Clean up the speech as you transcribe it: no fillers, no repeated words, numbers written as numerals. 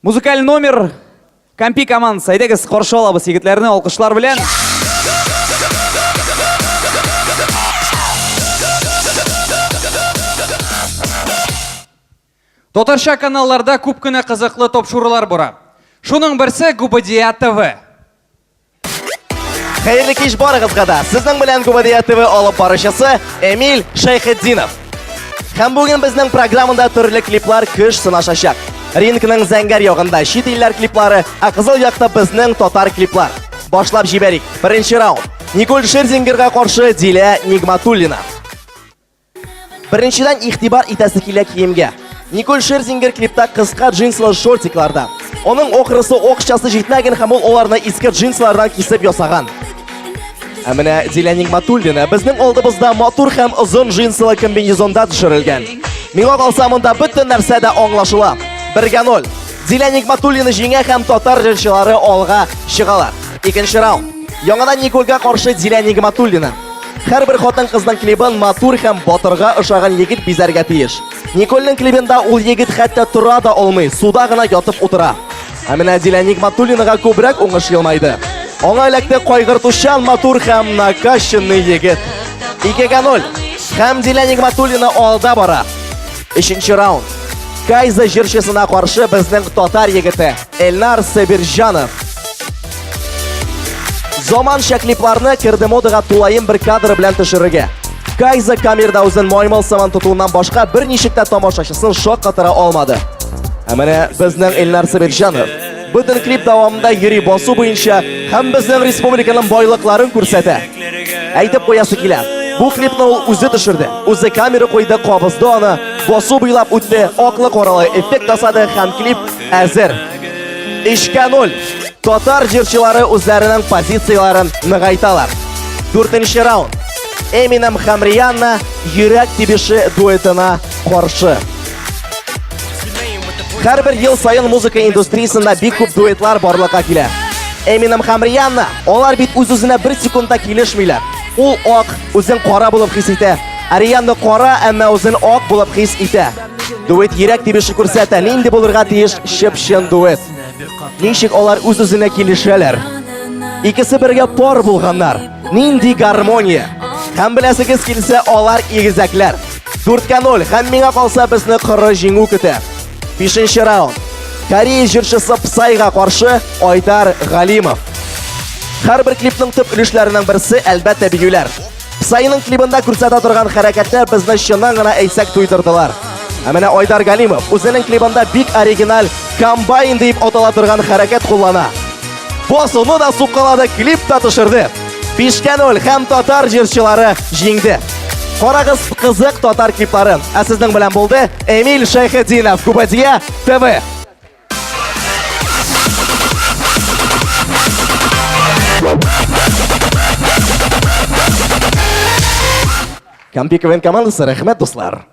Музыкаль номер Кампи командасы. Әйдәгез, каршы алабыз егетләрне алкышлар белән. Татарча каналларда күп кенә кызыклы тапшырулар бара. Шуның берсе Губадия ТВ. Хәерле кич барыгызга да. Сезнең белән Губадия ТВ алып баручысы Эмиль Шәйхетдинов. Һәм бүген безнең программада төрле клиплар көч сынашачак. Рингның зәңгәр ягында чит илләр клиплары, ә кызыл якта безнең татар клиплар. Башлап җибәрик. Беренче раунд. Николь Шерзингерга каршы Дилә Нигматуллина. Беренчедән игътибар итәсе килә киемгә. Николь Шерзингер клипта кыска джинсылы шортикларда. Аның охрысы акчасы җитмәгән һәм ул аларны иске джинсылардан кисеп ясаган. Ә менә Дилә Нигматуллина безнең алдыбызда матур һәм озын джинсылы комбинезонда төшерелгән. Миңа калса монда бөтен нәрсә дә аңлашыла. Бергә ноль. Дилә Нигматуллина җиңә һәм татар җырчылары алга чыгалар. Икенче раунд. Яңадан Никольгә каршы Дилә Нигматуллина. Һәрбер хатын-кызның клибын матур һәм батырга ошаган егет бизәргә тиеш. Никольның клибында ул егет хәтта тора да алмый, суда гына ятып утыра. Ә менә Дилә Нигматуллинага күбрәк уңыш елмайды. Аңа эләкте кайгыртучан матур һәм накачанный егет. 2-0. Һәм Дилә Нигматуллина алда бара. Өченче раунд. Кайза җырчысына каршы безнең татар егете Эльнар Сабирҗанов. Заманча клипларны керде модага тулаем бер кадр белән төшерергә. Кайза камерада үзен маймыл сыман тотуыннан башка берничек тә тамашачысын шаккатыра алмады. Ә менә безнең Эльнар Сабирҗанов бөтен клип дәвамында йөри басу буенча һәм безнең республиканың байлыкларын күрсәтә. Әйтеп куясы килә. Бу клипны ул үзе төшерде. Үзе камера куйды, кабызды аны, басу буйлап үтте, аклы-каралы эффект ясады һәм клип әзер. Өчкә ноль. Татар җырчылары үзләренең позицияләрен ныгайталар. Дүртенче раунд. Эминем һәм Рианна йөрәк тибеше дуэтына каршы. Һәрбер ел саен музыка индустриясендә бик күп дуэтлар барлыкка килә. Эминем һәм Рианна, алар бит үз-үзенә бер секундта килешмиләр. Ул ак, үзен кара булып хис итә. Ә Рианна кара, әмма үзен ак булып хис итә. Дуэт йөрәк тибеше күрсәтә, нинди булырга тиеш чып-чын дуэт. Ничек алар үз-үзенә килешәләр? Икесе бергә пар булганнар. Нинди гармония! Һәм беләсегез килсә, алар игезәкләр. 4-ка 0 һәм миңа калса безне коры җиңү көтә. Бишенче раунд. Корея җырчысы Псайга каршы Айдар Галимов. Һәрбер клипның төп өлешләренең берсе, әлбәттә, биюләр. Псайның клибында күрсәтә торган хәрәкәтләр безне чыннан гына әйтсәк туйдырдылар. Ә менә Айдар Галимов үзенең клибында бик оригиналь комбайн дип атала торган хәрәкәт куллана. Басуны да сукалады, клип та төшерде. 5-кә 0 һәм татар җырчылары җиңде. Карагыз кызык татар клипларын. Ә сезнең белән булды Эмиль Шәйхетдинов, Губадия ТВ. Кампи КВН командасы, рәхмәт, дуслар.